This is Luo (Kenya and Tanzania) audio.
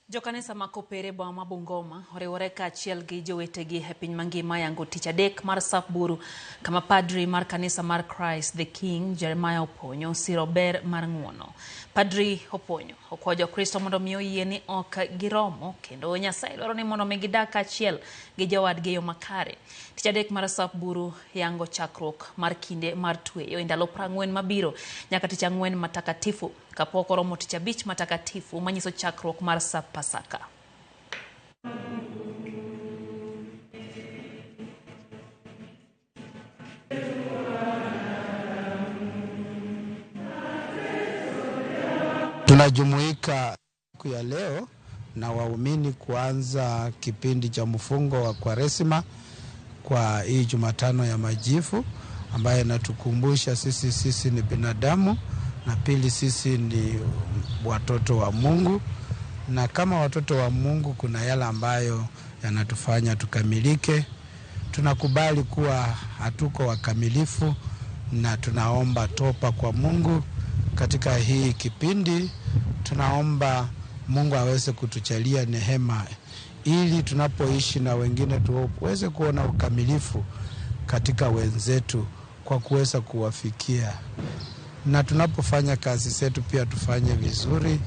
Jokanisa ma Kopere boma ma Bungoma oriwore kaachiel gi jowetegi e piny mangima yango tich adek mar Sap Buru kama padri mar kanisa mar Christ the King Jeremiah Oponyo osiro ber mar ng'uono. Padri Oponyo okwayo jokristo mondo mi oyie ni ok giromo kendo Nyasaye dwaro ni mondo mi gidag kaachiel gi jowadgi e yo makare. Tich adek mar Sap Buru yango chakruok mar kinde mar tweyo e ndalo 40 mabiro nyaka tich ang'wen matakatifu. Kapok oromo tich abich matakatifu manyiso chakruok mar Sap Pasaka. Tunajumuika siku ya leo na waumini kuanza kipindi cha mfungo wa Kwaresima kwa hii Jumatano ya Majivu ambayo inatukumbusha sisi ni binadamu na pili sisi ni watoto wa Mungu, na kama watoto wa Mungu kuna yale ambayo yanatufanya tukamilike. Tunakubali kuwa hatuko wakamilifu na tunaomba topa kwa Mungu katika hii kipindi. Tunaomba Mungu aweze kutujalia neema ili tunapoishi na wengine tuweze kuona ukamilifu katika wenzetu kwa kuweza kuwafikia, na tunapofanya kazi zetu pia tufanye vizuri.